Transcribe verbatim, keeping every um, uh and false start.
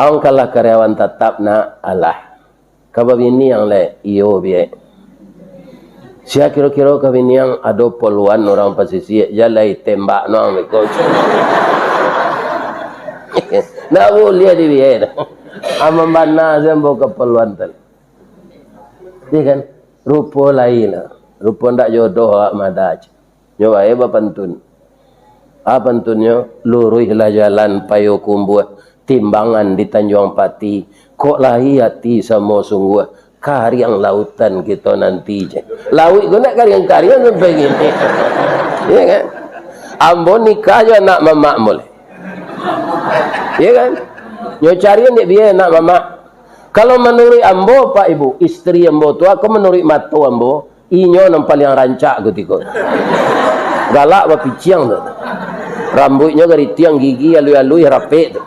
Angkalah karyawan tatap nak, alah. Ka babini ang lai, iyo biek. Sia kiro-kiro ka bini ang, ado poluan urang pasisia, jalai tembak no ang beko. Ndak buliah dibiek. Aman bana sia ambo ka poluan tu. Iya kan? Rupo lain. Rupo ndak jodoh awak mada. Nyo bae bapantun. A pantunnyo, luruihlah jalan Payokumbuah, timbangan di Tanjuang Pati, kok lahi ati samo sungguah, kariang lautan kito nanti, ceh. Lauik ko nak kariang-kariang sampai kini. Iya kan? Ambo nikah jo anak mamak ambo lai. Iya kan? Nyo cari dek biek anak mamak. Kalau manuruik ambo, Pak Ibu, istri ambo tu, ako manuruik mato ambo, inyo nan paliang rancak kutiko. Galak bapiciang tu. Rambuiknyo garitiang, gigi aluih-aluih, rapek tu.